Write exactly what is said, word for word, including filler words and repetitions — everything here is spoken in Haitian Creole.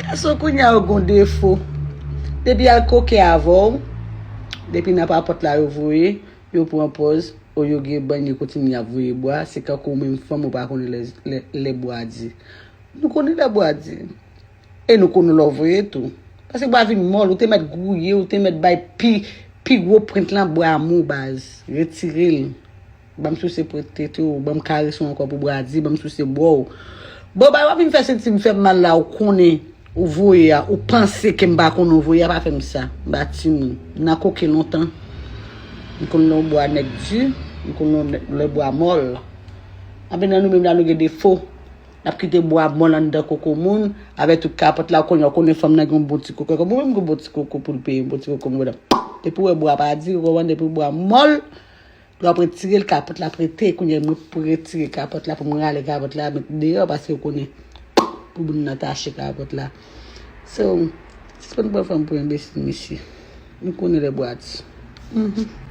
Gason kounye a yo gon defo. Depi al koke avè w, depi nan papòt la yo voye, yo pran pòz, o yo gen bann yo kontinye ap voye bwa, se kankou menm fanm ou pa konnen lè, lè, lè bwa di. Nou konnen lè bwa di. E nou konnen lè w voye tou. Paske bwa vin mòl, ou te mèt gwouye, ou te mèt bay pi, pi gwo prent lan bwa mou baz. Retire l. Ban m souse prent tete w, ban m karese w ankò pou bwa di, ban m souse bò w. Bon, bay w ap vin fè senti m fè m mal la, ou konnen ou voye a, ou panse ke m pa konnen ou voye a, pa fè m sa. M pa timoun. M nan koke lontan. M konn lè yon bwa nèk di, m konn lè, lè bwa mòl. Anben nan nou menm la, nou gen defo. N ap kite bwa mòl anndan koko moun, avèk tout kapòt la, kounye a, ou konnen fanm nan gen yon bon ti koko. Mwen menm gen yon bon ti koko pou l peye, yon bon ti koko mwen. Depi w wè bwa pa di, ou konprann, depi bwa mòl, lè w ap retire l, kapòt la ap rete, kounye a, mwen pou retire kapòt la, pou mwen rale kapòt la, met deyò, paske ou konnen, pou moun nan tache kapòt la. So, sispann pran fanm pou enbesil, mesye. Nou konnen lè bwa di. Mhm.